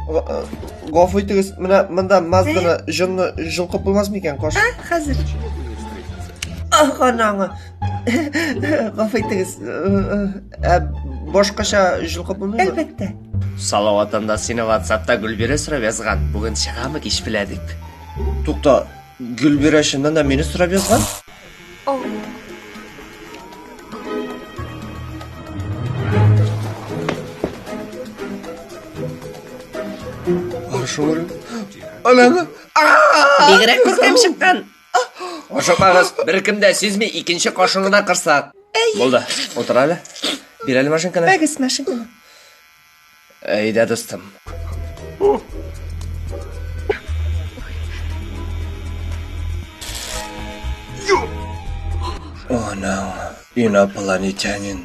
Гафу итегез, менә монда Мазданы җонны җолкып булмас микән, кош? Хәзер. Ах, анаңы. Гафу итегез. Ә башкача җолкып булмыймы? Әлбәттә. Салаватында сине WhatsAppта Гөлбирә сорап язган. Бүген чыгамы кич белә дип. Тукта, Гөлбирә чыннан да мине сорап язган? Хорошо. Анаңы. Бигрәк күркәм чыккан. Ашыкмагыз, беркем дә сизми, икенче кашын гына кырсак. Булды, утыр әле. Бир әле машинканы. Бәгез машинканы. Әйдә, дустым. Анаң, инопланетянин.